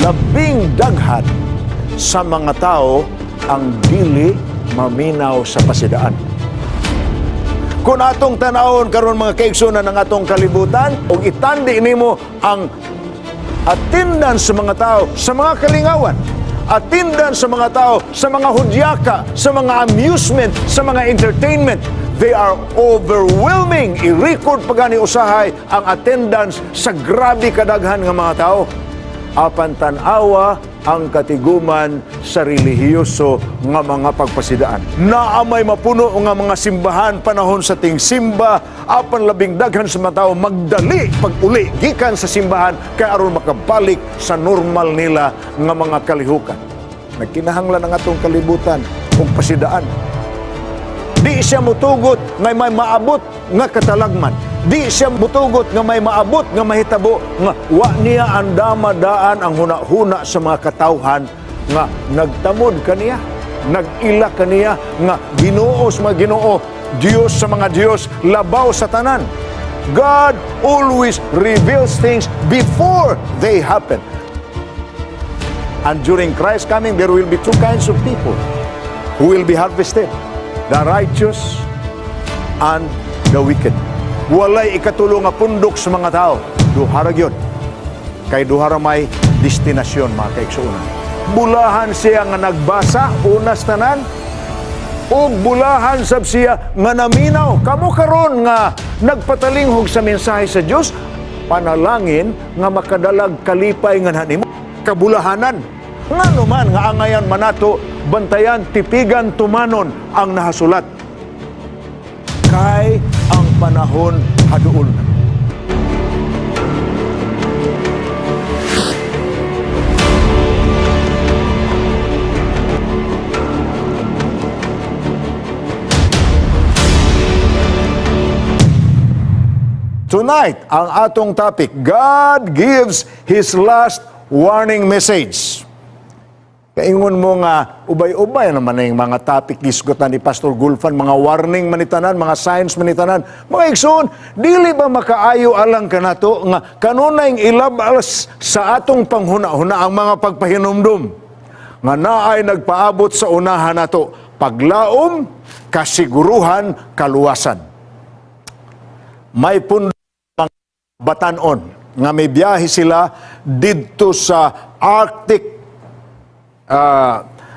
Labing daghan sa mga tao ang dili maminaw sa pasidaan. Kung atong tanawon karon, mga kaigsunan, ng atong kalibutan ug itandi nimo ang attendance sa mga tao sa mga kalingawan, attendance sa mga tao sa mga hudyaka, sa mga amusement, sa mga entertainment, they are overwhelming. I-record pa gani usahay ang attendance sa grabe kadaghan nga mga tao. Apan tan-awa ang katiguman sa relihiyoso nga mga pagpasidaan. Naa may mapuno nga mga simbahan panahon sa tingsimba, apan labing daghan sa mga tao magdali pag-uli gikan sa simbahan kay aron makabalik sa normal nila nga mga kalihukan. Nagkinahanglan ang atong kalibutan og pasidaan. Di siya mutugot nga may maabot nga katalagman. Di siya mutugot nga may maabot nga mahitabo nga wa niya andama daan ang huna-huna sa mga katawhan nga nagtamod kaniya, nag-ila kaniya nga Ginoo sa mga Ginoo, Dios sa mga Dios, labaw sa tanan. God always reveals things before they happen. And during Christ's coming, there will be two kinds of people who will be harvested: the righteous and the wicked. Walay ikatulo nga pundok sa mga tao. Duha ra gyud. Kay duha ra may destinasyon, mga kaigsuonan. Bulahan siya nga nagbasa unas tanan ug bulahan sab siya nga naminaw. Kamo karon nga nagpatalinghog sa mensahe sa Dios, panalangin nga makadalag kalipay nga nimo kabulahanan. Ngano man nga angayan manato bantayan, tipigan, tumanon ang nahasulat? Kay ang panahon haduol na. Tonight, ang atong topic, God gives His last warning message. Kaingon mo nga, ubay-ubay naman na yung mga topic gisgutan ni Pastor Gulfan, mga warning manitanan, mga signs manitanan. Mga igsoon, dili ba makaayo alang kanato nga kanunay ilabas sa atong panghuna-huna ang mga pagpahinumdum nga naay nagpaabot sa unahan nato, paglaom, kasiguruhan, kaluwasan? May pundo batanon nga may biyahe sila didto sa Arctic.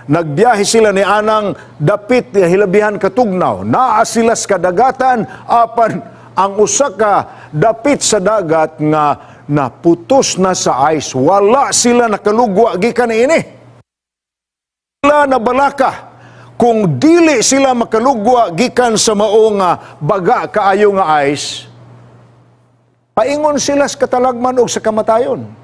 Nagbiyahe sila ni anang dapit nga hilabihan katugnaw. Naa sila sa kadagatan, apan ang usa ka dapit sa dagat nga naputos na sa ice. Wala sila nakalugwa gikan ini. Sila nabalaka kung dili sila makalugwa gikan sa mao nga baga kaayo nga ice, paingon sila sa katalagman og sa kamatayon.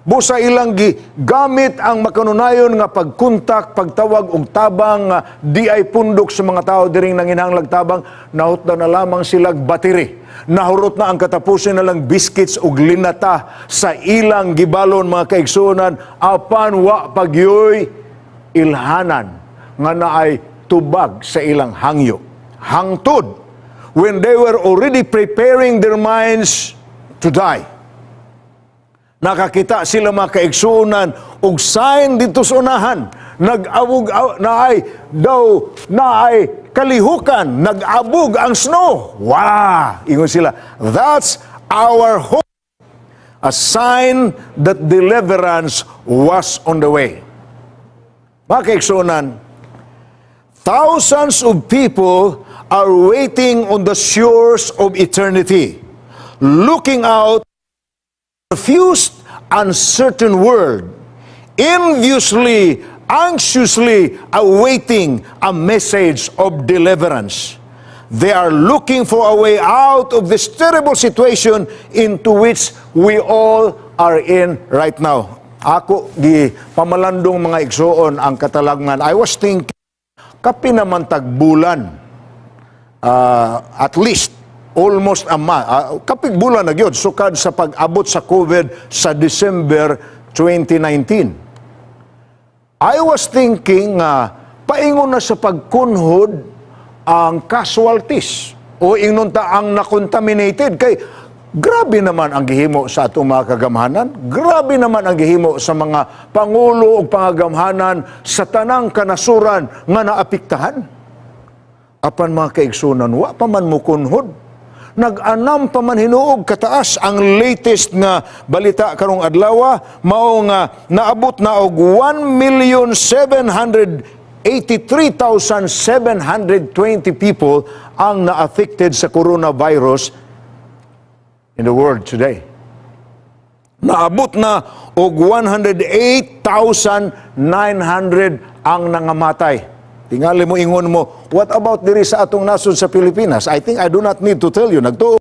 Busa ilang gigamit ang makanunayon nga pagkontak, pagtawag og tabang nga di ay pundok sa mga tao diring nanginahanglag tabang, nahutda na lamang sila battery. Nahurot na ang katapusin na lang biscuits ug linata sa ilang gibalon, mga kaigsuonan, apan wa pagyoy ilhanan nga naay tubag sa ilang hangyo. Hangtod when they were already preparing their minds to die, nakakita sila, mga kaigsuonan, og sign dito sa unahan. Nag-abog naay daw naay kalihukan, nag-abog ang snow. Wow! Ingon sila, "That's our hope." A sign that deliverance was on the way. Mga kaigsuonan, thousands of people are waiting on the shores of eternity, looking out confused, uncertain world, enviously, anxiously awaiting a message of deliverance. They are looking for a way out of this terrible situation into which we all are in right now. Ako gi pamalandong, mga igsoon, ang katalagman. I was thinking, kapin naman tag bulan, at least almost a month, kapig bulan na gyud sukad sa pag-abot sa COVID sa December 2019. I was thinking nga paingon na sa pagkunhod ang casualties o ingnon ta ang na-contaminated kay Grabe naman ang gihimo sa atong mga kagamhanan. Grabe naman ang gihimo sa mga pangulo ug pangagamhanan sa tanang kanasuran nga naapektahan. Apan, mga kaigsunan, wa pa man mukunhod. Nag-anam pa man hinuog kataas. Ang latest nga balita karong adlaw mao nga naabot na og 1,783,720 people ang na-affected sa coronavirus in the world today. Naabot na og 108,900 ang nangamatay. Tingali mo ingon mo, "What about diri sa atong nasod sa Pilipinas?" I think I do not need to tell you. Nagtuo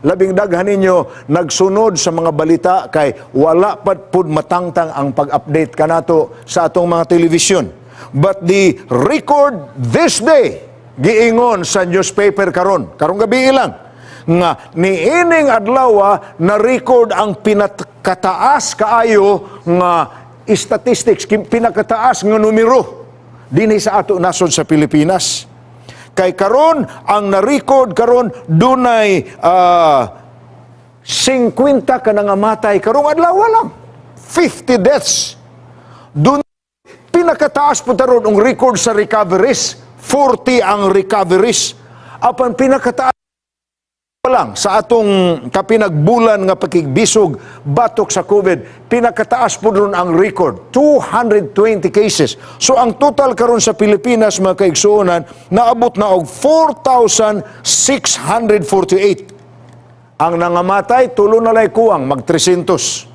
labing daghan ninyo nagsunod sa mga balita kay wala pa pud matangtang ang pag-update kanato sa atong mga telebisyon. But the record this day, giingon sa newspaper karon, karong gabi lang, nga niining adlaw na record ang pinakataas kaayo nga statistics, pinakataas nga numero dinhi sa ato nasod sa Pilipinas. Kay karon ang na-record karon, dunay 50 ka nangamatay karong adlaw lang. 50 deaths. Dun pinakataas po taron ang record sa recoveries. 40 ang recoveries. Apan pinakataas lang sa atong kapinagbulan nga pakigbisog batok sa COVID, pinakataas po doon ang record, 220 cases. So ang total karon sa Pilipinas, mga kaigsuonan, naabot na og 4,648. Ang nangamatay, tulo na lay kuwang, mag 300.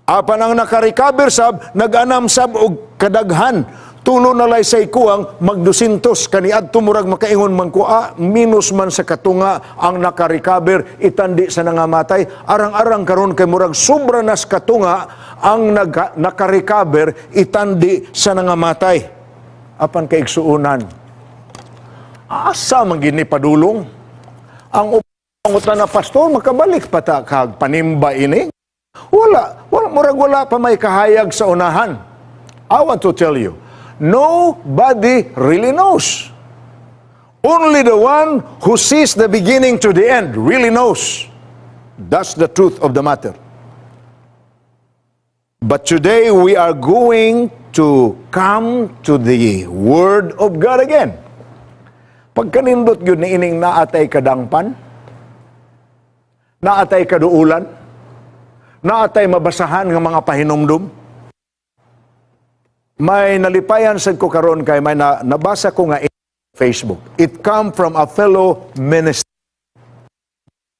Apan ang nakarecover sab, nag-anam sab og kadaghan. Tulo na lay say kuwang, mag 200. Kaniadto murag makaingon man ko, minus man sa katunga ang nakarecover itandi sa nangamatay. Arang-arang karon kay murag sobra nas katunga ang nakarecover itandi sa nangamatay. Apan, kaigsuonan, asa man gini padulong? Ang pangutan na, "Pastor, makabalik pa ta kag panimba ini?" Wala, wala, murag wala pa may kahayag sa unahan. I want to tell you, nobody really knows. Only the one who sees the beginning to the end really knows. That's the truth of the matter. But today we are going to come to the Word of God again. Pagkanindot yun ni ining naatay kadangpan, naatay kaduulan, naatay mabasahan ng mga pahinumdum. May nalipayan sad ko karon kay may nabasa ko nga Facebook. It come from a fellow minister.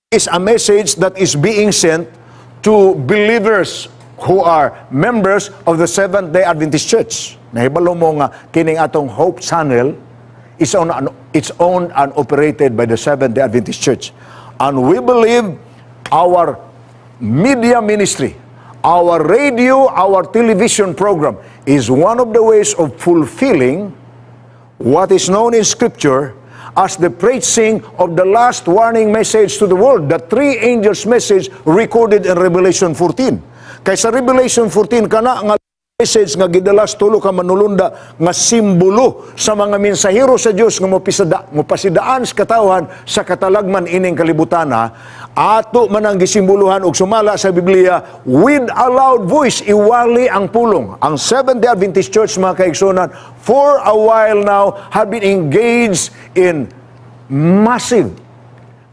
Is a message that is being sent to believers who are members of the Seventh-day Adventist Church. Nahibalo mo nga kining atong Hope Channel is on, it's owned and operated by the Seventh-day Adventist Church. And we believe our media ministry, our radio, our television program is one of the ways of fulfilling what is known in Scripture as the preaching of the last warning message to the world, the three angels' message recorded in Revelation 14. Kay sa Revelation 14, kana nga message nga gidala sa tulo ka manulunda nga simbolo sa mga mensahero sa Dios nga mopasidaan sa katawhan sa katalagman ining kalibutana, ato man ang gisimboluhan og sumala sa Biblia, with a loud voice iwali ang pulong. Ang Seventh-day Adventist Church, mga kaigsunan, for a while now have been engaged in massive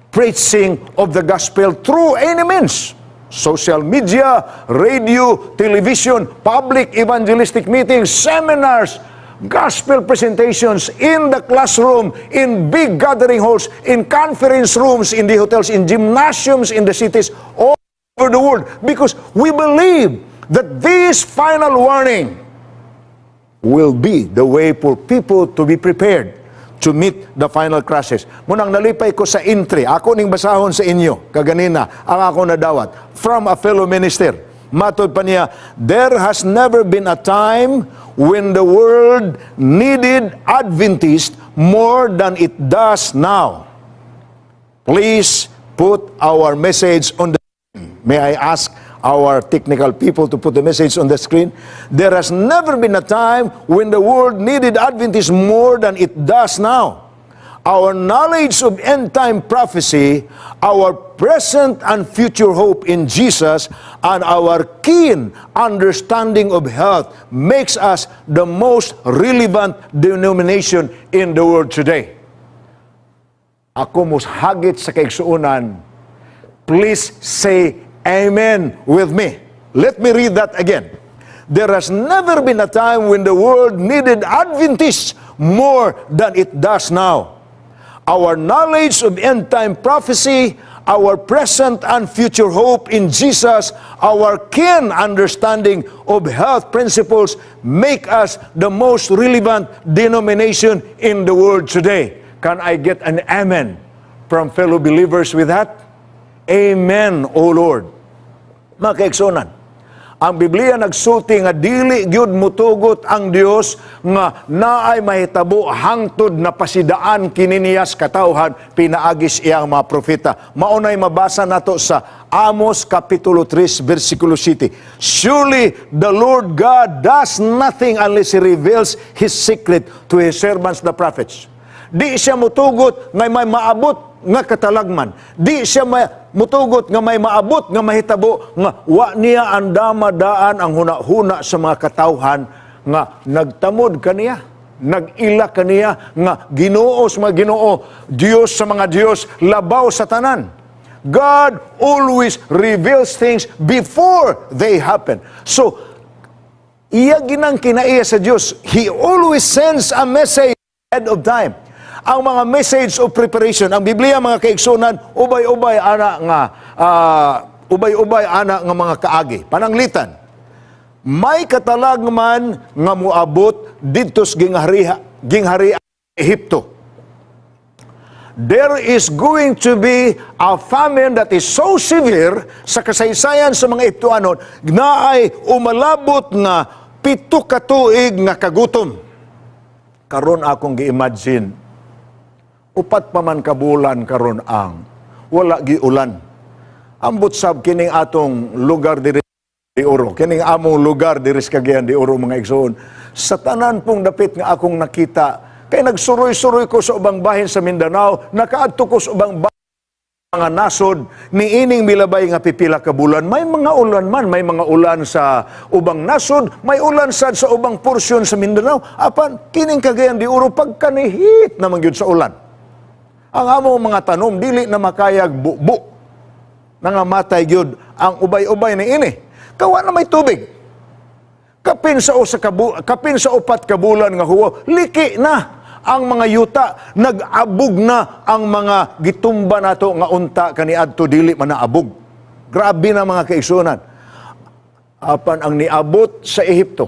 preaching of the gospel through any means. Social media, radio, television, public evangelistic meetings, seminars, gospel presentations in the classroom, in big gathering halls, in conference rooms, in the hotels, in gymnasiums in the cities, all over the world. Because we believe that this final warning will be the way for people to be prepared to meet the final crisis. Munang nalipay ko sa entry. Ako ning basahon sa inyo kaganina ang ako nadawat from a fellow minister. Matod pa niya, "There has never been a time when the world needed Adventist more than it does now. Please put our message on the May I ask our technical people to put the message on the screen? There has never been a time when the world needed Adventists more than it does now. Our knowledge of end-time prophecy, our present and future hope in Jesus, and our keen understanding of health makes us the most relevant denomination in the world today. Ako hagit sa kaigsuonan, please say amen with me. Let me read that again. There has never been a time when the world needed Adventists more than it does now. Our knowledge of end-time prophecy, our present and future hope in Jesus, our keen understanding of health principles make us the most relevant denomination in the world today. Can I get an amen from fellow believers with that? Amen, O Lord. Mga kaigsuonan, ang Biblia nagsulti nga dili gyud mutugot ang Dios nga naay mahitabo hangtod na pasidaan kini niya sa katawhan pinaagi sa iyang mga propeta. Maunay mabasa nato sa Amos kapitulo 3 versikulo 7. Surely the Lord God does nothing unless He reveals His secret to His servants, the prophets. Di siya mutugot nga may maabot nga katalagman. Di siya mutugot nga may maabot nga mahitabo nga wa niya andama daan ang huna-huna sa mga katawhan nga nagtamod kaniya, nag-ila kaniya nga Ginoo sa mga Ginoo, Dios sa mga Dios, labaw sa tanan. God always reveals things before they happen. So, iya ginang kinaiya sa Dios. He always sends a message ahead of time. Ang mga message of preparation, ang Biblia, mga kaigsuonan, ubay-ubay ana nga mga kaagi. Pananglitan, may katalagman nga muabot didto sa ginghari Ehipto. There is going to be a famine that is so severe sa kasaysayan sa mga Ehiptoanon na ay umalabot nga 7 ka tuig nga kagutom. Karon akong gi-imagine, 4 pa man ka bulan karon ang wala giulan. Ambot sab kining atong lugar diri de Oro, kining among lugar diri sa Cagayan de Oro, mga igsoon. Sa tanan pong dapit nga akong nakita, kay nagsuroy-suroy ko sa ubang bahin sa Mindanao, nakaadto ko sa ubang mga nasod niining milabay nga pipila ka bulan, may mga ulan man, may mga ulan sa ubang nasod, may ulan sad sa ubang porsyon sa Mindanao. Apan kining Cagayan de Oro, pagkanihit naman gyud sa ulan. Ang among mga tanom dili na makayag bubu. Nangamatay gyud ang ubay-ubay ni ini. Kawa na may tubig. Kapin sa 4 ka bulan nga huwaw, liki na ang mga yuta, nag-abog na ang mga gitumba nato nga unta kaniadto dili man naabog. Grabe na, mga kaigsuonan. Apan ang niabot sa Ehipto,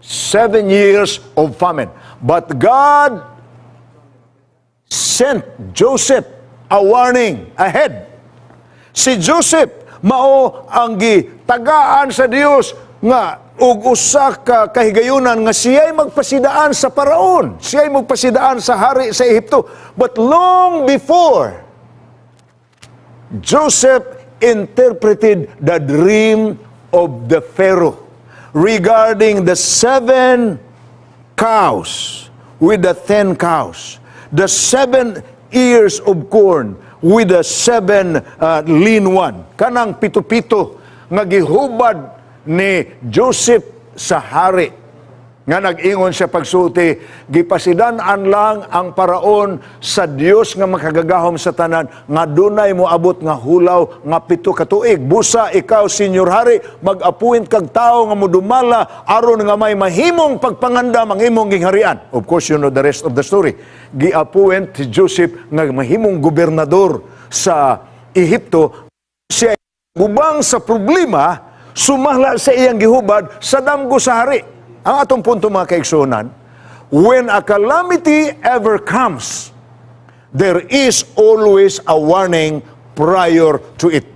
7 years of famine. But God sent Joseph a warning ahead. Si Joseph mao ang gitagaan sa Dios nga og usa ka kahigayunan nga siya'y magpasidaan sa paraon, siya'y magpasidaan sa hari sa Ehipto. But long before, Joseph interpreted the dream of the Pharaoh regarding the seven cows with the 10 cows, the seven ears of corn with the seven lean one. Kanang pito-pito nga gihubad ni Joseph sa hari nga nag-ingon siya pagsulti, gipasidan-an lang ang paraon sa Dios nga makagagahom sa tanan nga dunay moabot nga hulaw nga 7 ka tuig. Busa ikaw, senyor hari, mag-appoint kag tawo nga modumala aron nga may mahimong pagpangandam ang imong gingharian. Of course, you know the rest of the story. Gi-appoint si Joseph nga mahimong gobernador sa Ehipto. Siya gubang sa problema sumala sa iyang gihubad sa damgo sa hari. Ang atong punto, mga kaigsuonan, when a calamity ever comes, there is always a warning prior to it.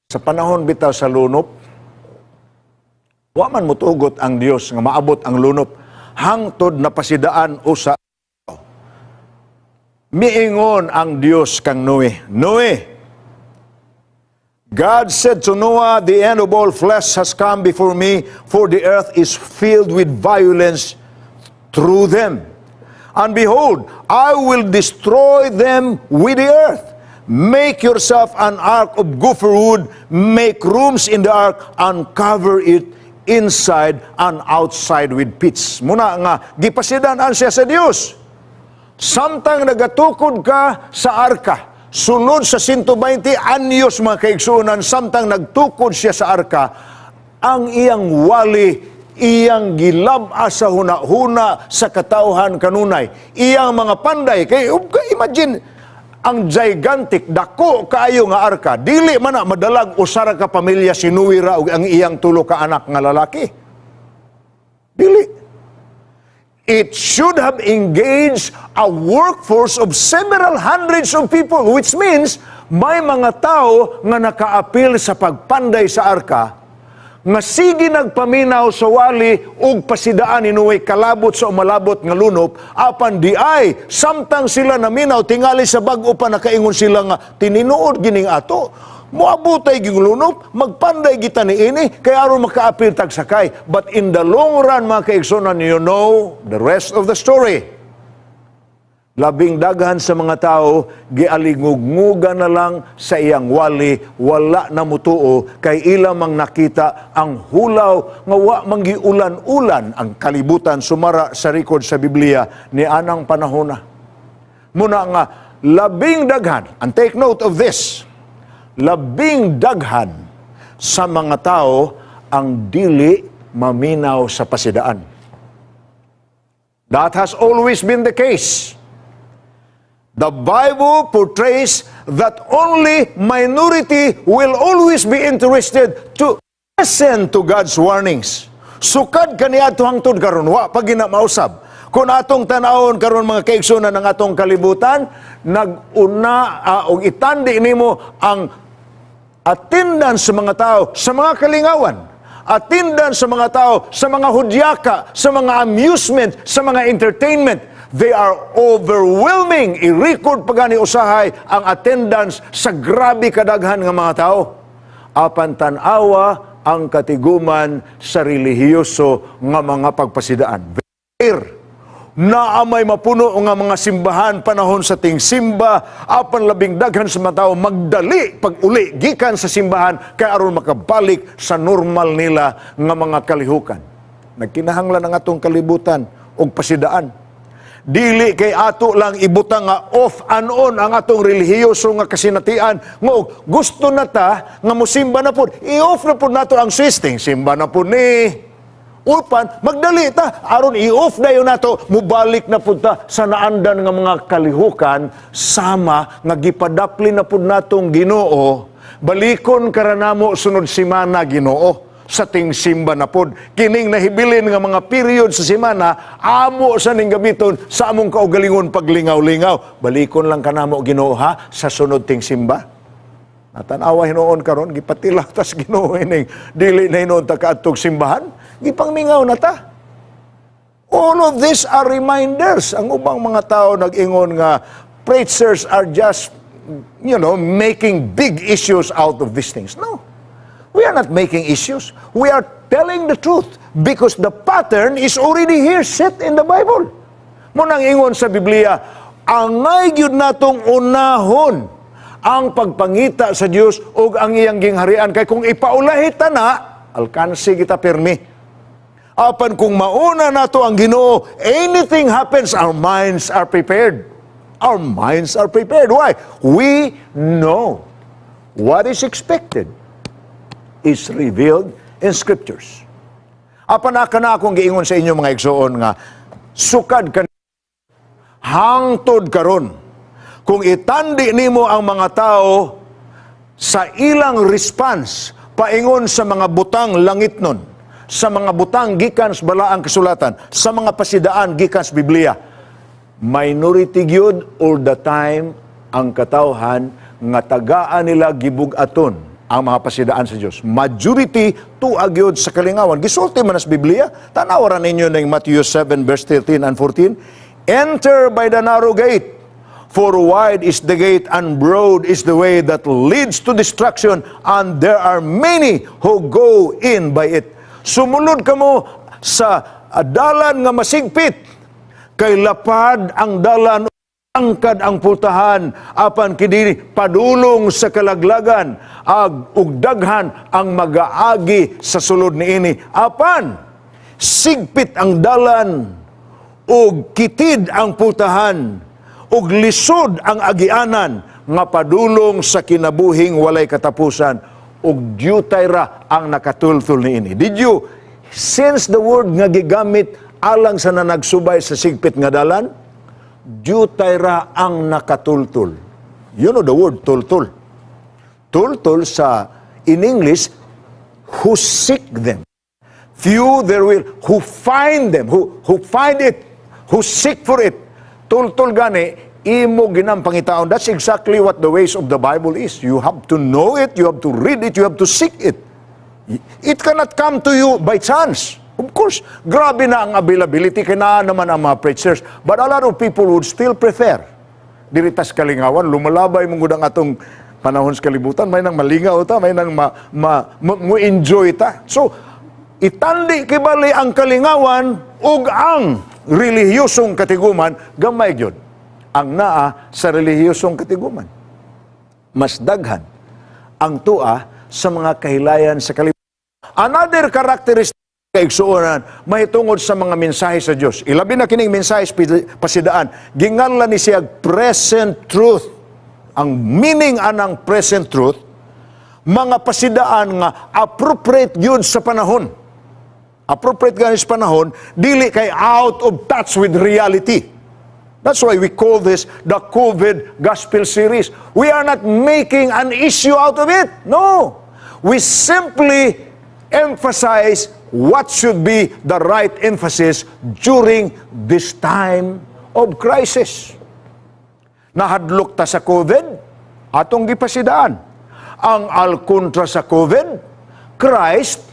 Sa panahon bitaw sa lunop, wa man mutugot ang Dios nga maabot ang lunop hangtod na pasidaan usa. Miingon ang Dios kang Noe, "Noe." God said to Noah, "The end of all flesh has come before me, for the earth is filled with violence through them. And behold, I will destroy them with the earth. Make yourself an ark of gopher wood, make rooms in the ark, and cover it inside and outside with pitch." Muna nga, gipasidan-an siya sa Dios. Samtang nagatukod ka sa arka, sulod sa 120 anyos, mga kaigsuonan, samtang nagtukod siya sa arka, ang iyang wali, iyang gilab-a sa huna-huna sa katawhan kanunay. Iyang mga panday, kay imagine, ang gigantic, dako kaayo nga arka, dili man na madalag usa ra ka pamilya, si Noe ra ug ang iyang tulo ka anak nga lalaki. Dili. It should have engaged a workforce of several hundreds of people, which means may mga tao nga nakaapil sa pagpanday sa arka, nga sige nagpaminaw sa wali ug pasidaan ni Noe kalabot sa umalabot nga lunop. Apan di ay samtang sila naminaw, tingali sa bag-o pa nakaingon sila nga tininuod gining ato moabutay ging lunop, magpanday kita ni ini kay aron makaapil tag sakay. But in the long run, mga kaigsunan, you know the rest of the story. Labing daghan sa mga tao gialingugmugan na lang sa iyang wali, wala na mutuo kay ila mang nakita ang hulaw nga wa man giulan-ulan ang kalibutan sumara sa record sa Biblia ni anang panahona. Muna nga labing daghan, and take note of this, labing daghan sa mga tao ang dili maminaw sa pasidaan. That has always been the case. The Bible portrays that only minority will always be interested to listen to God's warnings. Sukad kaniadto hangtod karon, wa pa gina mausab. Kung atong tan-awon karon, mga kaigsunan, ng atong kalibutan, nag-una og itandi nimo ang attendance sa mga tao sa mga kalingawan, attendance sa mga tao sa mga hudyaka, sa mga amusement, sa mga entertainment. They are overwhelming. I-record pa gani usahay ang attendance sa grabe kadaghan nga mga tao. Apan tan-awa ang katiguman sa relihiyoso nga mga pagpasidaan. Naa may mapuno nga mga simbahan panahon sa tingsimba, apan labing daghan sa mga tao magdali pag uli gikan sa simbahan kay aron makabalik sa normal nila nga mga kalihukan. Nagkinahanglan ang atong kalibutan og pasidaan. Dili kay ato lang ibutang nga off and on ang atong relihiyoso nga kasinatian nga og gusto na ta nga musimba na pud, i-off na pud nato ang switch, simba na pud ni. Upan, magdali ta, aron i-off dayon nato, mubalik na pud ta sa naandan nga mga kalihukan, sama nga gipadapli na pud natong Ginoo, balikon ka ra namo sunod simana, Ginoo, sa tingsimba na pod. Kining nahibilin nga mga period sa simana, amo sa ning gamiton sa among kaugalingon paglingaw-lingaw. Balikon lang kanamo, Ginoo, ha, sa sunod tingsimba. Natanawa hinuon karon, gipatila tas Ginoo ining dili na hinuon ta kaadtog simbahan, gipangmingaw na ta. All of these are reminders. Ang ubang mga tao nag-ingon nga preachers are just making big issues out of these things. No. We are not making issues. We are telling the truth because the pattern is already here set in the Bible. Munang ingon sa Biblia, angay gyud natong unahon ang pagpangita sa Dios ug ang iyang gingharian kay kung ipaulahi ta na, alkansi kita pirmi. Apan kung mauna nato ang Ginoo, anything happens, our minds are prepared. Our minds are prepared. Why? We know what is expected is revealed in Scriptures. Apan aka na akong giingon sa inyo, mga igsoon, nga sukad kan hangtod karon, kung itandi nimo ang mga tao sa ilang response paingon sa mga butang langitnon, sa mga butang gikan sa balaang kasulatan, sa mga pasidaan gikan sa Biblia, minority gyud all the time ang katawhan nga tagaan nila gibug-aton ang mga pasidaan sa Dios. Majority tuag gyud sa kalingawan. Gisulti man sa Biblia. Tanawa ra ninyo ning Matthew 7 verse 13 and 14. "Enter by the narrow gate. For wide is the gate and broad is the way that leads to destruction, and there are many who go in by it." Sumulod kamo sa dalan nga masigpit. Kay lapad ang dalan, angkad ang pultahan, apan kini padulong sa kalaglagan, ag ug daghan ang magaagi sa sulod niini. Apan sigpit ang dalan ug kitid ang pultahan ug lisod ang agianan nga padulong sa kinabuhing walay katapusan, ug diutay ra ang nakatultol niini. Did you sense the word nga gigamit alang sa nanagsubay sa sigpit nga dalan? Diutay ra ang nakatultol. You know the word "tultol"? Tultol sa in English, who seek them. Few there will who find them, who find it, who seek for it. Tultol gani, imo ginang pangitaon. That's exactly what the ways of the Bible is. You have to know it, you have to read it, you have to seek it. It cannot come to you by chance. Of course, grabe na ang availability, kay naa naman ang mga preachers. But a lot of people would still prefer. Diri tas kalingawan, lumalabay mong ang atong panahon sa kalibutan, may nang malingaw ta, may nang ma, mo enjoy ta. So, itandi kibali ang kalingawan ug ang relihiyosong katiguman, gamay gyud ang naa sa relihiyosong katiguman. Mas daghan ang tua sa mga kahilayan sa kalibutan. Another characteristic, kaigsuonan, mahitungod sa mga mensahe sa Dios. Ilabi na kining mensahe sa pasidaan, ginganlan ni siya present truth. Ang meaning anang present truth, mga pasidaan nga appropriate yun sa panahon. Appropriate gani sa panahon, dili kay out of touch with reality. That's why we call this the COVID Gospel Series. We are not making an issue out of it. No. We simply emphasize what should be the right emphasis during this time of crisis. Nahadlok ta sa COVID, atong gipasidaan. Ang alkontra sa COVID, Christ,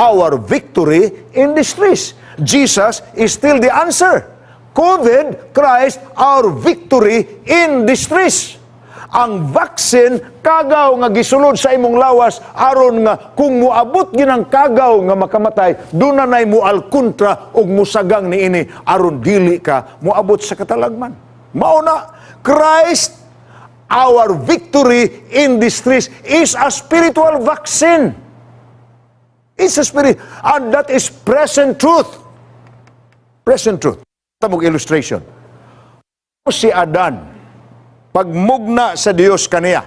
our victory in distress. Jesus is still the answer. COVID, Christ, our victory in distress. Ang vaccine, kagaw nga gisulod sa imong lawas aron nga kung moabot ginang kagaw nga makamatay, duna nay mo alkontra ug musagang niini aron dili ka moabot sa katalagman. Mao na Christ, our victory in distress, is a spiritual vaccine. It's a spirit and that is present truth. Present truth. Tamog illustration. Si Adan, pagmugna sa Dios kaniya,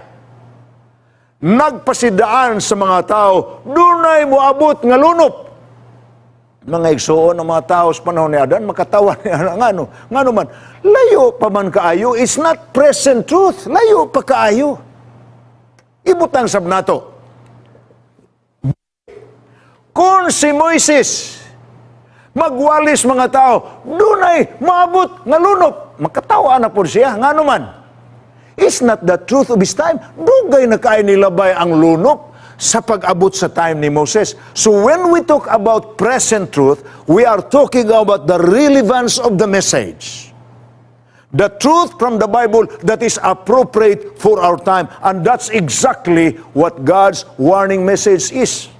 nagpasidaan sa mga tao, dunay moabot nga lunop. Mga igsuon, ng mga tao sa panahon ni Adan, makatawa niya. Ngano? Ngano man, layo pa man kaayo, it's not present truth. Layo pa kaayo. Ibutang sab nato. Kung si Moises, magwalis mga tao, dunay maabot nga lunop. Makatawa na po siya. Ngano man? It's not the truth of his time. Dugay na kay nilabay ang lunop sa pag-abot sa time ni Moses. So when we talk about present truth, we are talking about the relevance of the message. The truth from the Bible that is appropriate for our time. And that's exactly what God's warning message is.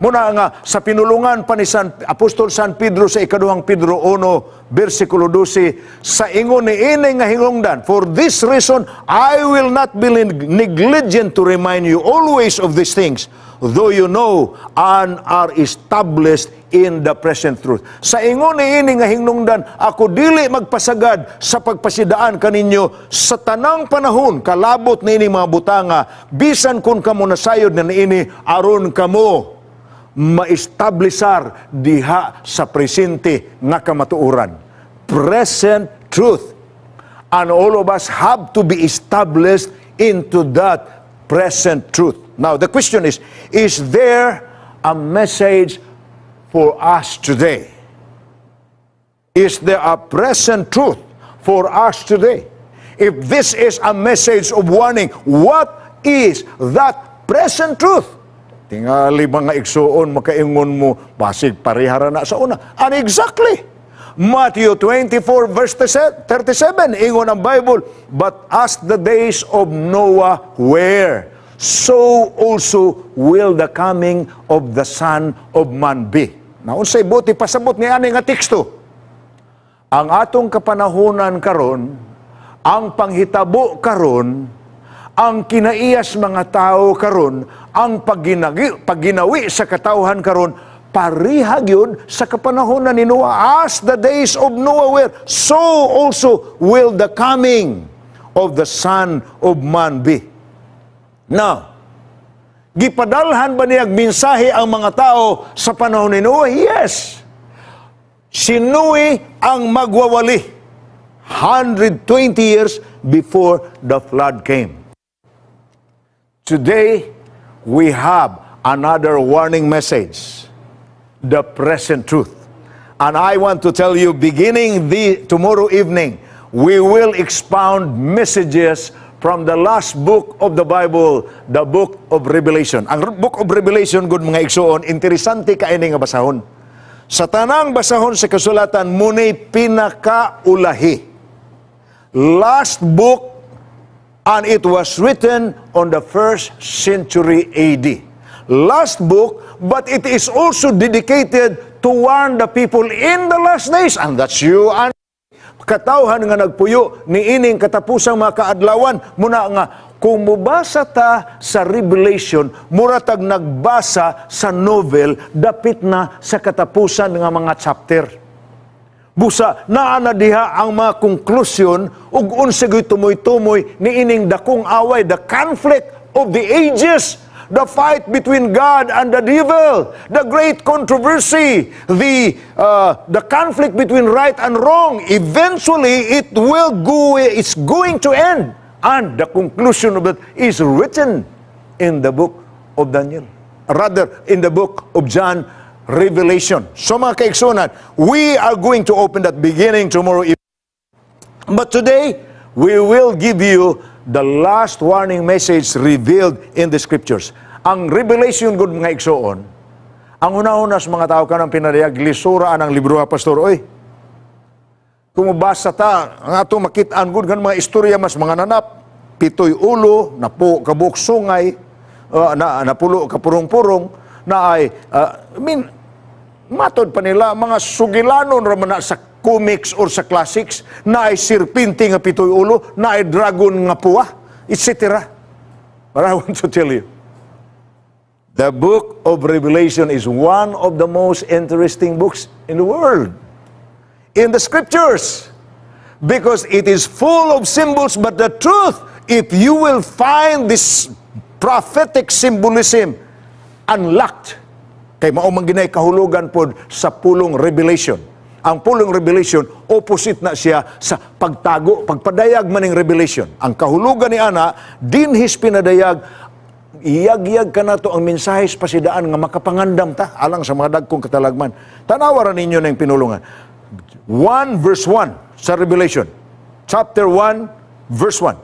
Muna nga sa pinulungan pa ni Apostol San Pedro sa ikaduhang Pedro 1 versikulo 12, sa ingon ni ini nga hinungdan, "For this reason I will not be negligent to remind you always of these things, though you know and are established in the present truth." Sa ingon ni ini nga hinungdan, ako dili magpasagad sa pagpasidaan kaninyo sa tanang panahon kalabot niini mga butanga, bisan kung kamo nasayod na niini, aron kamo maestablisar diha sa presente nga kamatuoran. Present truth. And all of us have to be established into that present truth. Now, the question is there a message for us today? Is there a present truth for us today? If this is a message of warning, what is that present truth? Tingali, mga igsuon, makaingon mo, basig parehara na sa una. And exactly, Matthew 24 verse 37, ingon ang Bible, "But as the days of Noah were, so also will the coming of the Son of Man be." Now, unsay buot pasabot ni ani nga teksto? Ang atong kapanahunan karon, ang panghitabo karon, ang kinaiyas mga tao karon, ang pagginawi sa katawhan karon, pareha gyud sa kapanahonan ni Noah. As the days of Noah were, so also will the coming of the Son of Man be. Now, gipadalhan ba niyag mensahe ang mga tao sa panahon ni Noah? Yes. Si Noe ang magwawali 120 years before the flood came. Today, we have another warning message, the present truth. And I want to tell you, beginning the tomorrow evening, we will expound messages from the last book of the Bible, the Book of Revelation. Ang Book of Revelation, gud mga igsoon, interesante kaayo nga basahon. Sa tanang basahon sa kasulatan, mao nay pinakaulahi. Last book, and it was written on the first century AD. Last book, but it is also dedicated to warn the people in the last days. And that's you and katawhan nga nagpuyo ni ining katapusang mga kaadlawan. Muna nga kung mubasa ta sa Revelation, mura tag nagbasa sa novel dapit na sa katapusan nga mga chapter. Busa naa na diha ang mga konklusyon ug unsa gyud tumoy-tumoy ni ining dakong away, the conflict of the ages, the fight between God and the devil, the great controversy, the conflict between right and wrong. Eventually, it will go, it's going to end. And the conclusion of it is written in the Book of Daniel. Rather, in the Book of John, Revelation. So mga kaigsunan, we are going to open that beginning tomorrow evening. But today, we will give you the last warning message revealed in the Scriptures. Ang Revelation gud mga igsoon, ang una-una sa mga tao kanang pinadayag, lisura ang libro ha, Pastor. Oy, kung mabasa ta, ang atong makit-an gud kan mga istorya mas mga nanap, pitoy ulo, napo kabuok sungay, na napulo ka purong-purong, na ay, I mean, matod pa nila, mga sugilanon ra man na sa comics or sa classics, na ay sirpinte nga pitoy ulo, na ay dragon nga puwa, etc. But I want to tell you, the Book of Revelation is one of the most interesting books in the world, in the Scriptures. Because it is full of symbols, but the truth, if you will find this prophetic symbolism unlocked, kay mao man ginay kahulugan pod sa pulong revelation. Ang pulong revelation, opposite na siya sa pagtago, pagpadayag maning revelation. Ang kahulugan ni ana, dinhis pinadayag, iyag-iyag ka nato ang mensahe sa pasidaan nga makapangandam ta alang sa mga dagkong katalagman. Tanawa ra ninyo ng pinulungan. 1 verse 1 sa Revelation. Chapter 1 verse 1.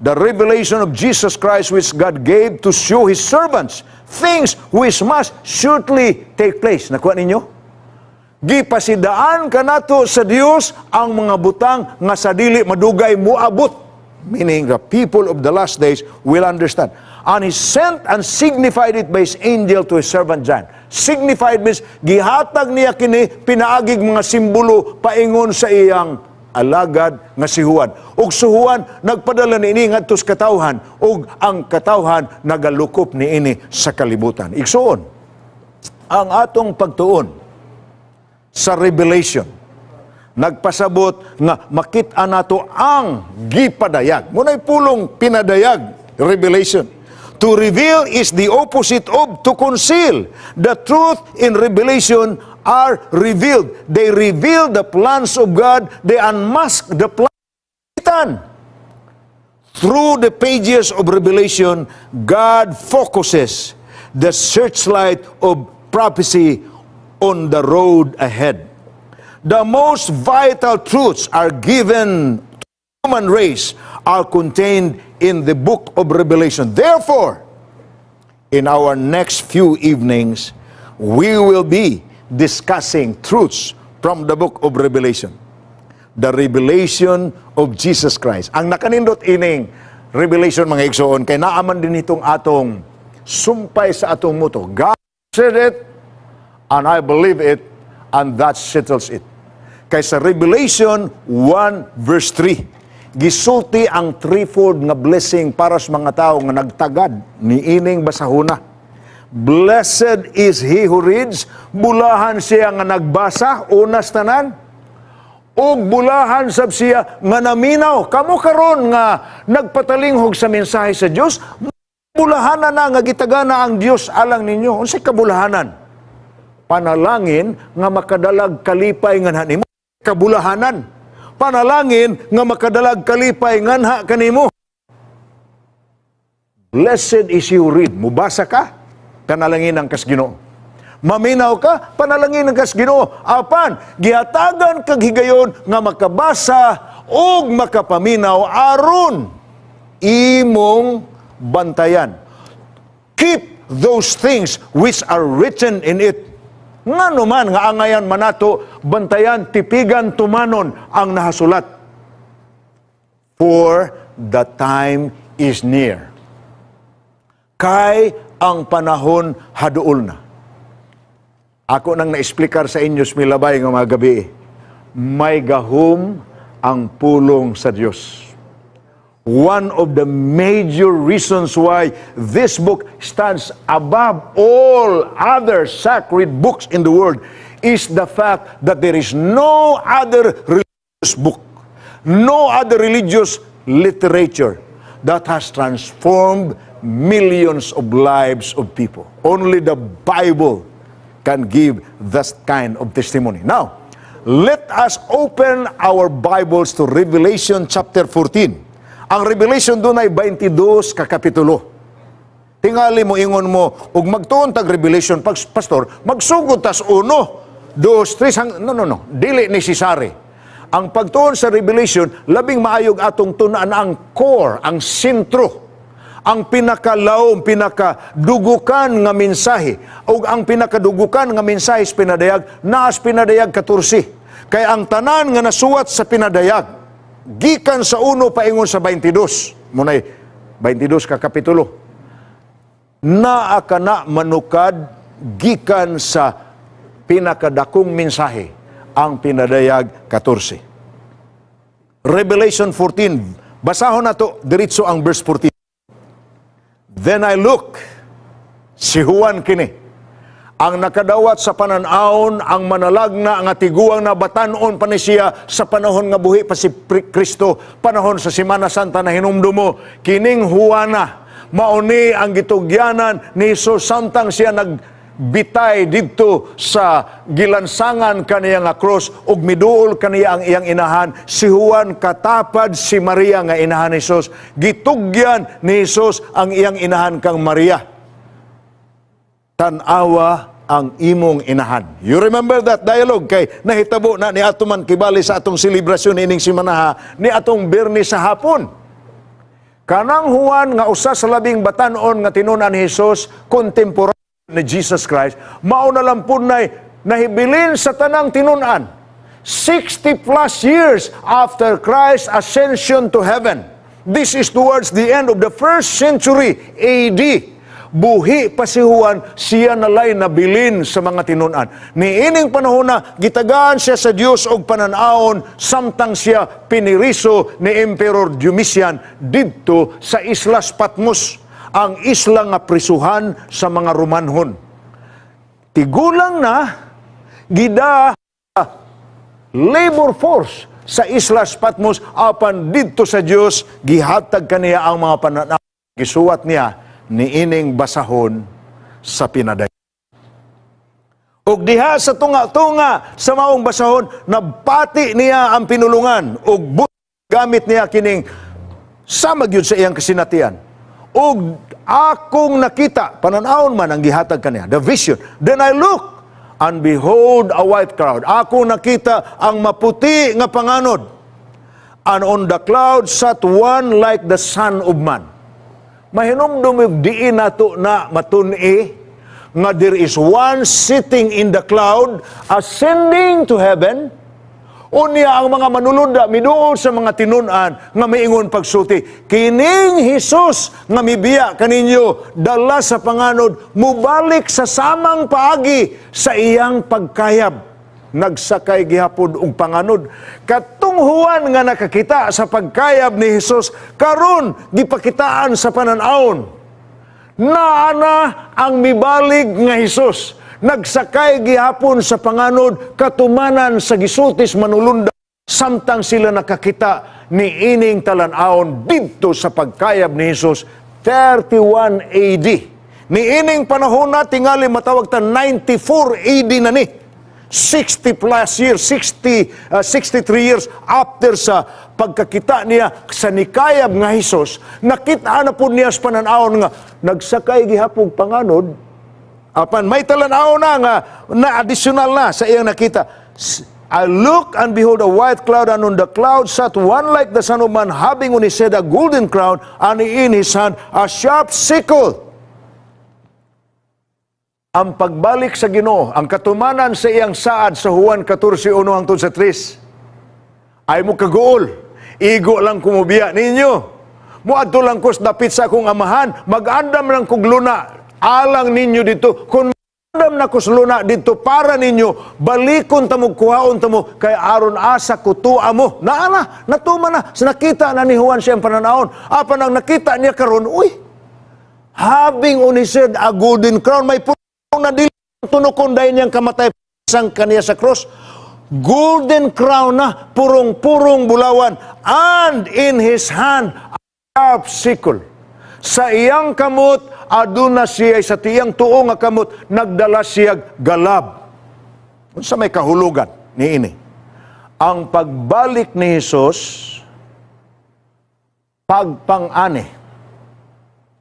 The revelation of Jesus Christ, which God gave to show His servants things which must shortly take place. Nakuha ninyo? Gipasidaan kanato sa Dios ang mga butang nga sa dili madugay moabot. Meaning the people of the last days will understand. And He sent and signified it by His angel to His servant John. Signified means gihatag niya kini pinaagig mga simbolo paingon sa iyang alagad nga si Juan. Ug si Juan nagpadala niini ngadto sa katawhan ug ang katawhan nagalukop niini sa kalibutan. Igsuon, ang atong pagtuon sa Revelation nagpasabot nga makit-an nato ang gipadayag. Muna'y pulong pinadayag, revelation. To reveal is the opposite of to conceal. The truth in Revelation are revealed. They reveal the plans of God. They unmask the plan of Satan. Through the pages of Revelation, God focuses the searchlight of prophecy on the road ahead. The most vital truths are given to the human race are contained in the Book of Revelation. Therefore, in our next few evenings, we will be discussing truths from the Book of Revelation. The revelation of Jesus Christ. Ang nakanindot ining revelation mga igsoon, kay naaman din itong atong sumpay sa atong motto. God said it, and I believe it, and that settles it. Kay sa Revelation 1 verse 3, gisulti ang threefold nga blessing para sa mga tao nga nagtagad ni ining basahuna. Blessed is he who reads, bulahan siya nga nagbasa, unas tanan, ug bulahan sab siya nga naminaw. Kamo karon nga nagpatalinghog sa mensahe sa Dios, bulahanan na nga gitagana ang Dios alang ninyo. Unsay kabulahanan? Panalangin nga makadalag kalipay nganha nimo. Kabulahanan. Panalangin nga makadalag kalipay nganha kanimo. Blessed is you read. Mubasa ka, panalangin kas Ginoo. Maminaw ka, panalangin kas Ginoo. Apan gihatagan kag higayon nga makabasa ug makapaminaw aron imong bantayan. Keep those things which are written in it. Ngano man nga angayan manato bantayan, tipigan, tumanon ang nahasulat? For the time is near. Kay ang panahon haduol na. Ako nang naesplikar sa inyo sa milabay nga mga gabi. May gahom ang pulong sa Dios. One of the major reasons why this book stands above all other sacred books in the world is the fact that there is no other religious book, no other religious literature that has transformed millions of lives of people. Only the Bible can give that kind of testimony. Now, let us open our Bibles to Revelation chapter 14. Ang Revelation doon ay 22 ka kapitulo. Tingali mo ingon mo, ug magtuon tag Revelation, pag, pastor, magsugod tas uno, dos, tres, no, no, no, dili necessary. Ang pagtuon sa Revelation, labing maayog atong tun-an ang core, ang sentro, ang pinakalawom, pinakadugukan nga mensahe, ug ang pinakadugukan nga mensahe sa Pinadayag, naas Pinadayag 14. Kay ang tanan nga nasuwat sa Pinadayag, gikan sa 1 paingon sa 22, munay 22 ka kapitulo, naa kana manukad gikan sa pinakadakong mensahe, ang Pinadayag 14. Revelation 14, basahon nato diretso ang verse 14. "Then I look," si Juan kini, ang nakadawat sa panan-awon, ang manalagna nga tiguang na batanon pa ni siya sa panahon nga buhi pa si Kristo, panahon sa Semana Santa na hinumdumo, kining Juana, mauni ang gitugyanan ni Jesus samtang siya nagbitay didto sa gilansangan kaniya nga cross ug miduol kaniya ang iyang inahan. Si Juan katapad si Maria nga inahan ni Jesus. Gitugyan ni Jesus ang iyang inahan kang Maria, "Tan-awa ang imong inahan." You remember that dialogue kay nahitabo na ni ato man kibali sa atong selebrasyon ining simanaha ni atong Biyernes sa hapon. Kanang Juan nga usa sa labing batan-on nga tinun-an ni Jesus, contemporary ni Jesus Christ, mao na lang pud nay nahibilin sa tanang tinun-an. 60 plus years after Christ's ascension to heaven. This is towards the end of the first century AD. Buhi pa si Juan, siya nalay nabilin sa mga tinun-an. Niining panahon na gitagaan siya sa Dios og panan-awon samtang siya piniriso ni Emperor Domitian didto sa Islas Patmos, ang isla nga prisuhan sa mga Romanhon. Tigulang na, gida labor force sa Islas Patmos, apan didto sa Dios gihatag kaniya ang mga pananaw, gisuwat niya niining basahon sa Pinadayag. Ug diha sa tunga-tunga sa maong basahon, nabati niya ang pinulungan ug gamit niya kining sama gyud sa iyang kasinatian. "Ug akong nakita," panan-awon man ang gihatag kaniya, the vision. "Then I look and behold a white cloud." Ako nakita ang maputi nga panganod. "And on the cloud sat one like the Son of Man." Mahinumdum og diin nato na matun-i nga there is one sitting in the cloud ascending to heaven. Unya ang mga manulunda miduol sa mga tinun-an nga miingon pagsulti, kining Hesus nga mibiya kaninyo dala sa panganod mubalik sa samang paagi sa iyang pagkayab. Nagsakay gihapon og panganod. Katong Juan nga nakakita sa pagkayab ni Hesus, karon gipakitaan sa panan-awon. Naa na ang mibalig nga Hesus. Nagsakay gihapon sa panganod, katumanan sa gisulti sa manulunda samtang sila nakakita ni ining talan-awon didto sa pagkayab ni Hesus, 31 AD. Ni ining panahon na, tingali matawag ta 94 AD na ni. 60 plus years, 60, 63 years after sa pagkakita niya sa nikayab nga Hesus, nakita na po niya sa pananawon nga nagsakay gihapon panganod, apan may talan-aw na nga na additional na sa iyang nakita. I look and behold a white cloud, and on the cloud sat one like the Son of Man, having on his head a golden crown, and in his hand a sharp sickle. Ang pagbalik sa Ginoo, ang katumanan sa iyang saad sa Juan 14:1 hangtod sa 3. Ay mo kaguol, igo lang ko mobiya ninyo. Muadto lang ko sa dapit sa akong amahan, mag-andam lang kog luna, alang ninyo dito. Kung andam na ko sa luna dito para ninyo, balikon ta mo, kuhaon ta mo, kay aron asa ko tua mo. Naa na, natuman na, sa nakita na ni Juan siyang pananawon. Apan ang nakita niya karon, uy, having on his head a golden crown, may purong na dili tunokon dahil niyang kamatay sang kaniya sa cross. Golden crown na, purong-purong bulawan, and in his hand, a sharp sickle. Sa iyang kamot, aduna siya, sa tiyang tuo nga kamot, nagdala siya galab. Unsa may kahulugan ni ini? Ang pagbalik ni Hesus, pagpang-ani.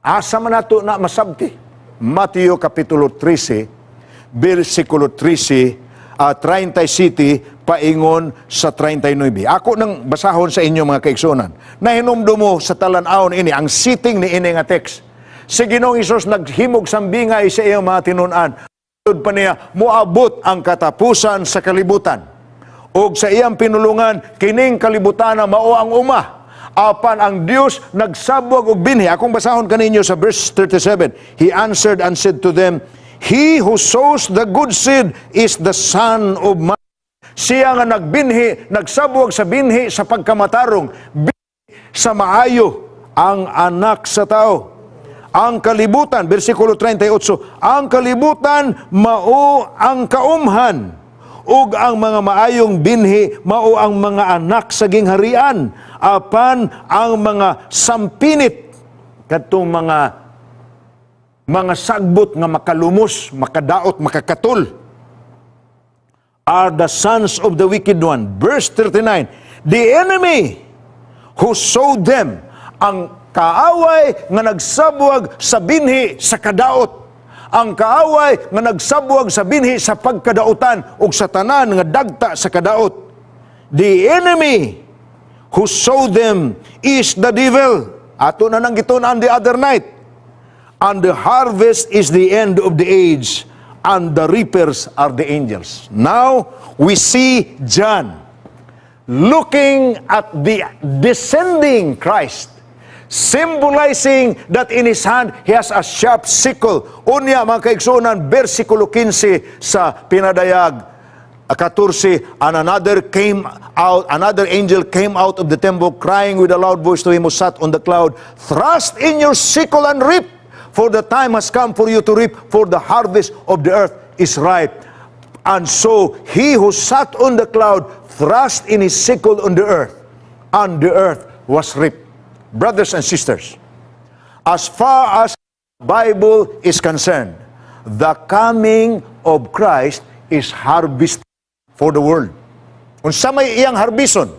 Asa man nato na masabti? Mateo Kapitulo 13, versikulo 13, 37, paingon sa 39. Ako nang basahon sa inyo, mga kaigsunan. Nahinumdum mo sa talan-awon ini, ang sitting ni ini nga text. Si Ginoong Hesus naghimog sambingay sa iyang mga tinun-an. Tud pa niya, moabot ang katapusan sa kalibutan. Og sa iyang pinulungan, kining kalibutan na mao ang uma. Apan ang Dios nagsabwag og binhi. Akong basahon kaninyo sa verse 37. He answered and said to them, "He who sows the good seed is the Son of Man." Siya nga nagbinhi, nagsabwag sa binhi sa pagkamatarong, binhi sa maayo, ang Anak sa Tao. Ang kalibutan, versikulo 38, ang kalibutan mao ang kaumhan ug ang mga maayong binhi mao ang mga anak sa gingharian, apan ang mga sampinit, kadtong mga sagbot nga makalumos, makadaot, makakatul, are the sons of the wicked one. Verse 39, the enemy who sowed them, ang kaaway nga nagsabwag sa binhi sa kadaot, ang kaaway nga nagsabwag sa binhi sa pagkadautan ug sa tanan nga dagta sa kadaot. The enemy who sowed them is the devil. Ato na nang gitun-an the other night. And the harvest is the end of the age, and the reapers are the angels. Now, we see John looking at the descending Christ, symbolizing that in his hand he has a sharp sickle. Unya, mga kaigsuonan, versikulo 15 sa Pinadayag 14, and another came out, another angel came out of the temple, crying with a loud voice to him who sat on the cloud, "Thrust in your sickle and reap, for the time has come for you to reap, for the harvest of the earth is ripe." And so he who sat on the cloud thrust in his sickle on the earth, and the earth was reaped. Brothers and sisters, as far as Bible is concerned, the coming of Christ is harvest for the world. Unsa may iyang harbison?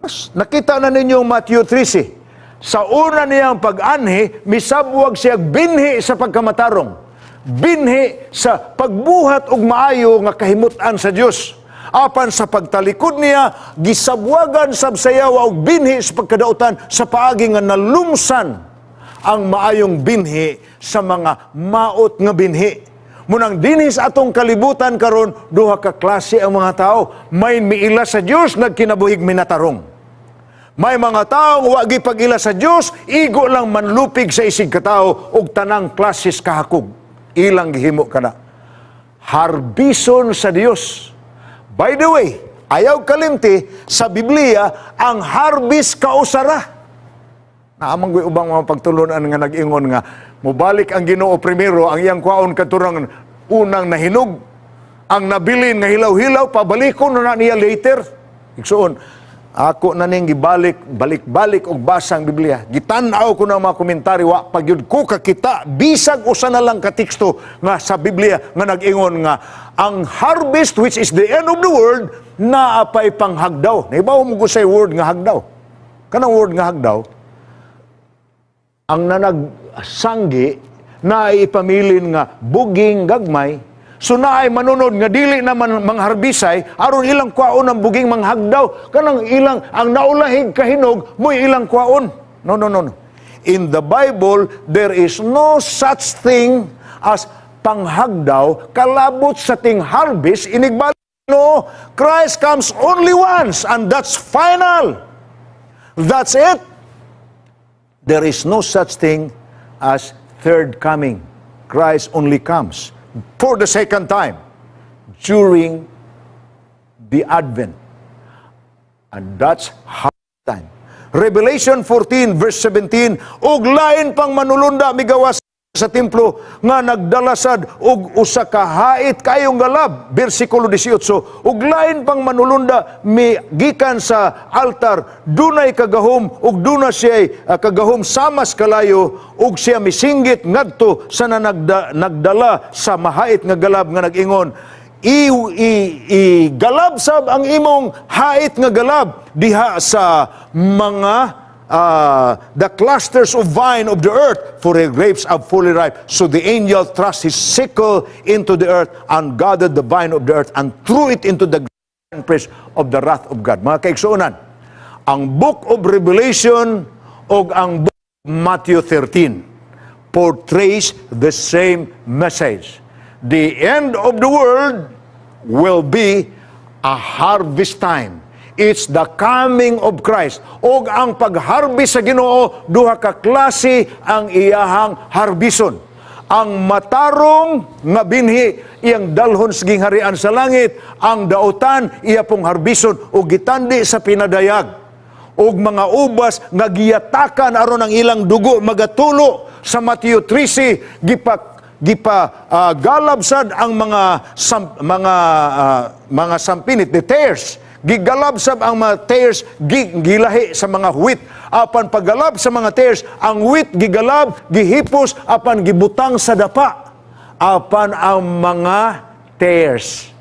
Mas nakita na ninyo ang Matthew 13. Sa una niyang pag-anhi, misabwag siya binhi sa pagkamatarong. Binhi sa pagbuhat og maayo nga kahimutan sa Dios. Apan sa pagtalikod niya, gisabwagan sab sayawa og binhi sa pagkadautan sa paagi nga nalumsan ang maayong binhi sa mga maot nga binhi. Munang dinhi sa atong kalibutan karon, duha ka klase ang mga tao. May miila sa Dios, nagkinabuhig minatarong. May mga taong wa gipag-ila sa Dios, igo lang manlupig sa isig katao og tanang klases kahakog. Ilang gihimo kana. Harbison sa Dios. By the way, ayaw kalimti, sa Biblia, ang harvest kausa ra. Naa man goy ubang mga pagtulunan nga nag-ingon nga mobalik ang Ginoo primero, ang iyang kwaon katurang unang nahinog, ang nabilin nga hilaw-hilaw pabalikon na niya later. Igsuon, ako na ning gibalik balik-balik og basa ang Biblia. Gitan-aw ko na mga komentaryo, wa pa gyud ko kakita bisag usa na lang ka teksto nga sa Biblia nga nag-ingon nga ang harvest, which is the end of the world, naa pay panghagdaw. Nahibaw mo ko sa word nga hagdaw? Kanang word nga hagdaw, ang nanagsanggi na ipamilin nga buging gagmay, so naay manunod nga dili na man mangharbisay aron ilang kwaon ang buging manghagdaw, kanang ilang ang naulahig kahinog mo'y ilang kwaon. No, no, no, no. In the Bible, there is no such thing as panghagdaw kalabot sa ting harvest inigbalik. No, Christ comes only once and that's final. That's it. There is no such thing as third coming. Christ only comes for the second time during the Advent. And that's hard time. Revelation 14 verse 17, "Ug lain pang manulunda migawas sa templo nga nagdala sad og usa ka hait kayong galab." Bersikulo 18, "Ug lain pang manulunda mi gikan sa altar, dunay kagahom ug duna siya kagahom samas kalayo, ug siya misinggit ngadto sa nagdala sa mahait nga galab nga nag-ingon, I galab sab ang imong hait nga galab diha sa mga the clusters of vine of the earth, for her grapes are fully ripe." So the angel thrust his sickle into the earth and gathered the vine of the earth and threw it into the press of the wrath of God. Mga kaigsuonan, ang Book of Revelation o ang Book of Matthew 13 portrays the same message. The end of the world will be a harvest time. It's the coming of Christ. Og ang pagharvest sa Ginoo, duha ka klase ang iyahang harbison. Ang matarong nga binhi iyang dalhon sa gingharian sa langit, ang dautan iya pong harbison og gitandi sa Pinadayag og mga ubas nga giyatakan aron ang ilang dugo magatulo sa Mateo 13, gipa galab sad ang mga sampinit, the tares. Gigalab sab ang mga tares, gilahi sa mga wheat. Apan paggalab sa mga tares, ang wheat gigalab, gihipos, apan gibutang sa dapa. Apan ang mga tares,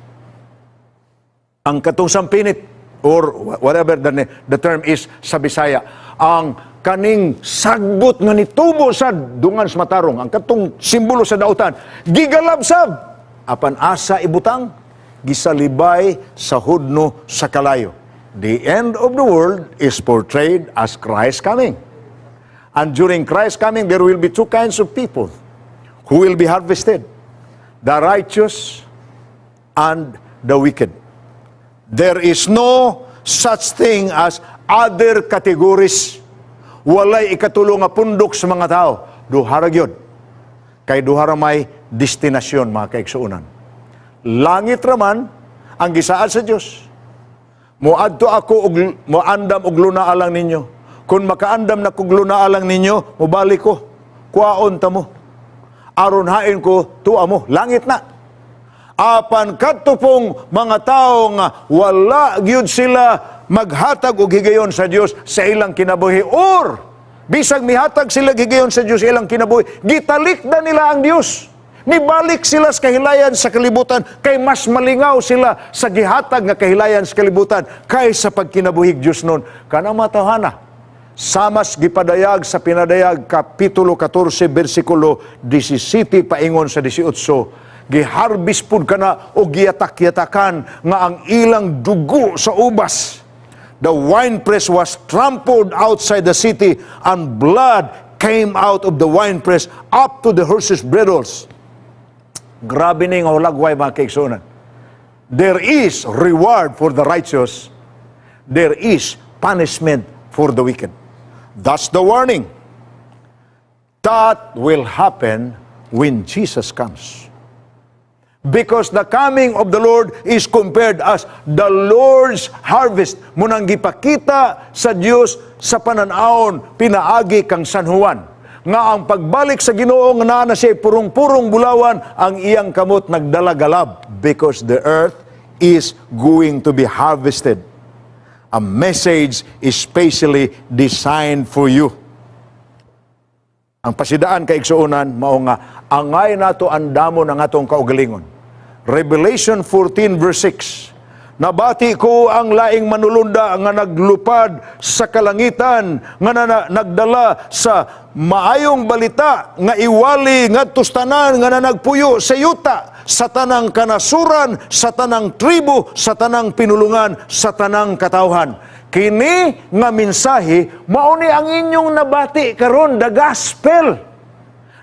ang katong sampinit or whatever the term is sa Bisaya, ang kaning sagbot nga nitubo sa dungan sa matarong, ang katong simbolo sa dautan, gigalab sab, apan asa ibutang? Gisalibay sa hudno sa kalayo. The end of the world is portrayed as Christ coming. And during Christ coming, there will be two kinds of people who will be harvested: the righteous and the wicked. There is no such thing as other categories. Walay ikatulo nga pundok sa mga tao. Duha ra gyud. Kay duha ra may destinasyon, mga kaigsuonan. Langit raman ang gisaad sa Dios. Moadto ako og moandam og luna alang ninyo. Kung makaandam na kog luna alang ninyo, mobalik ko. Kuwaon ta mo. Aron hain ko, tuwa mo. Langit na. Apan kadto pong mga tao nga wala gyud sila maghatag og higayon sa Dios sa ilang kinabuhi or bisag mihatag sila higayon sa Dios sa ilang kinabuhi, gitalikdan nila ang Dios. Nibalik sila sa kahilayan sa kalibutan kay mas malingaw sila sa gihatag nga kahilayan sa kalibutan kaysa pagkinabuhig Dios nun. Kanang matawhana, samas gipadayag sa Pinadayag kapitulo 14 bersikulo 17 paingon sa 18, giharbis pud kana o giyatak-yatakan nga ang ilang dugo sa ubas. The winepress was trampled outside the city and blood came out of the winepress up to the horses' bridles. Grabe ni nga hulagway, mga kaigsuonan. There is reward for the righteous. There is punishment for the wicked. That's the warning. That will happen when Jesus comes. Because the coming of the Lord is compared as the Lord's harvest. Mao nang gipakita sa Dios sa panan-awon pinaagi kang San Juan nga ang pagbalik sa Ginoo nga naa na siya purong-purong bulawan, ang iyang kamot nagdala galab because the earth is going to be harvested. A message is specially designed for you. Ang pasidaan, kaigsuonan, mao nga angay nato andamon ang atong kaugalingon. Revelation 14 verse 6. "Nabati ko ang laing manulunda nga naglupad sa kalangitan nga nagdala sa maayong balita nga iwali ngadto sa tanan nga nanagpuyo sa yuta, sa tanang kanasuran, sa tanang tribo, sa tanang pinulungan, sa tanang katawhan." Kini nga mensahe mao ni ang inyong nabati karon, the gospel.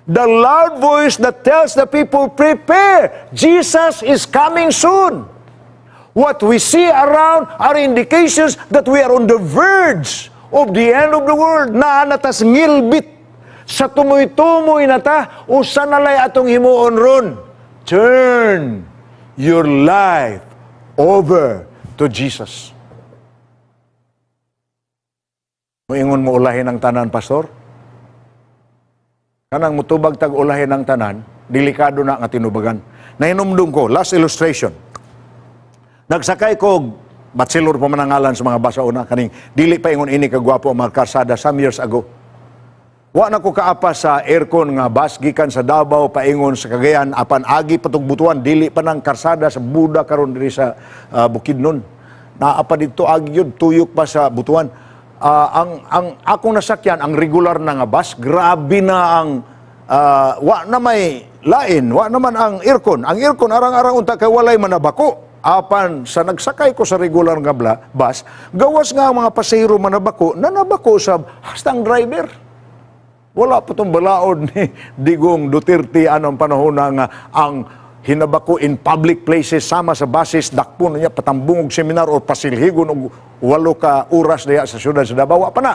The loud voice that tells the people, "Prepare, Jesus is coming soon." What we see around are indications that we are on the verge of the end of the world. Naa na tas ngilbit. Sa tumoy-tumoy na ta, usa na lay atong himuon ron. Turn your life over to Jesus. Muingon mo, "Ulahin ang tanan, Pastor." Kanang mutubag tag ulahin ang tanan, delikado na nga tinubagan. Nahinumdum ko, last illustration. Nagsakay ko, Bachelor pa man ang ngalan sa mga basa una, kaning dili pa ingon ini kagwapo ang mga karsada some years ago. Wa na ko kaapas sa aircon nga bus gikan sa Davao paingon sa Cagayan, apan agi pa tog Butuan, dili pa nang karsada sa Buda karon diri sa Bukidnon. Naa pa didto, agi yun tuyok pa sa Butuan. Ang akong nasakyan, ang regular na nga bus, grabe na ang wa na may lain, wa naman ang aircon. Ang aircon arang-arang unta kay walay manabako. Apan sa nagsakay ko sa regular nga bus, gawas nga ang mga pasahero manabako, nanabako sa hasta ang driver. Wala pa tong balaod ni Digong Duterte anong panahon na nga ang hinabako in public places sama sa buses, dakpon niya, patambong og seminar o pasilhigon og 8 ka oras diha sa syudad sa Davao. Wa pa na.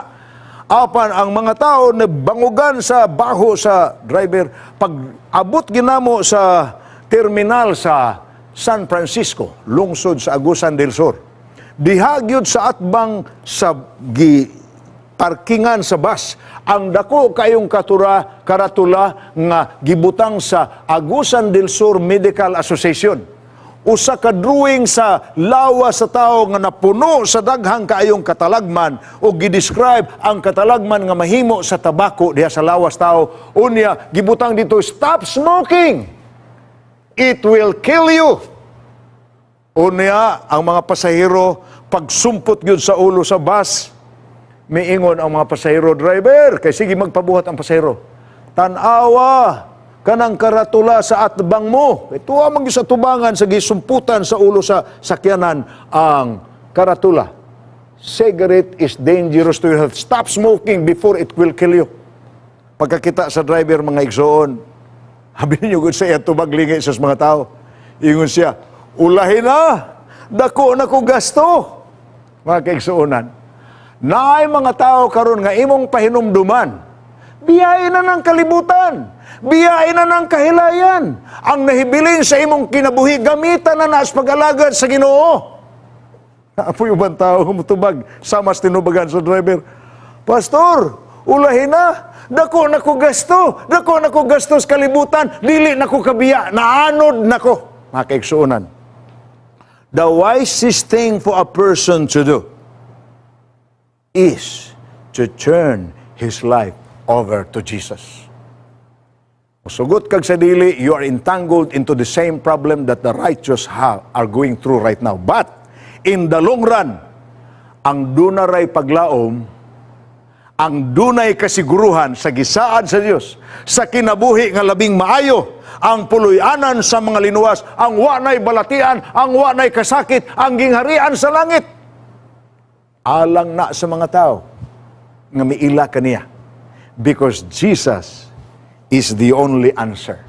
Apan ang mga tao bangugan sa baho sa driver. Pag abot ginamo sa terminal sa San Francisco, lungsod sa Agusan del Sur, diha gyud sa atbang sa gi parkingan sa bus ang dako kayong karatula nga gibutang sa Agusan del Sur Medical Association, usa ka drawing sa lawas sa tao nga napuno sa daghang kaayong katalagman o gi-describe ang katalagman nga mahimo sa tabako diha sa lawas tao. Unya gibutang dito, "Stop smoking, it will kill you." Unya ang mga pasahero, pagsumpot gyud sa ulo sa bus, miingon ang mga pasahero, "Driver," kay sige magpabuhat ang pasahero, "Tan-awa kanang karatula sa atbang mo." Ito ang sa tubangan sa gisumputan sa ulo sa sakyanan ang karatula. "Cigarette is dangerous to your health. Stop smoking before it will kill you." Pagkakita sa driver, mga igsoon, habi ninyo gud sa iya tubag lingi sa mga tao. Ingon siya, "Ulahin na, dako na ko gasto." Mga kaigsuonan, naay mga tao karon nga imong pahinumduman, biyain na ng kalibutan, biyain na ng kahilayan. Ang nahibilin sa imong kinabuhi, gamitan na na sa pag-alagad sa Ginoo. Apoy ubang tao mutubag sama sa tinubagan sa driver. "Pastor, ulahin na. Dako na ko gasto. Dako na ko gasto sa kalibutan. Dili na ko kabiya. Naanod na ko." Mga kaigsuonan, the wisest thing for a person to do is to turn his life over to Jesus. Musugot kag sa dili, you are entangled into the same problem that the righteous are going through right now. But in the long run, ang dunaray paglaom, ang dunay kasiguruhan sa gisaad sa Dios, sa kinabuhi nga labing maayo, ang puloy-anan sa mga linuwas, ang wanay balatian, ang wanay kasakit, ang gingharian sa langit. Alang na sa mga tao nga miila kaniya. Because Jesus is the only answer.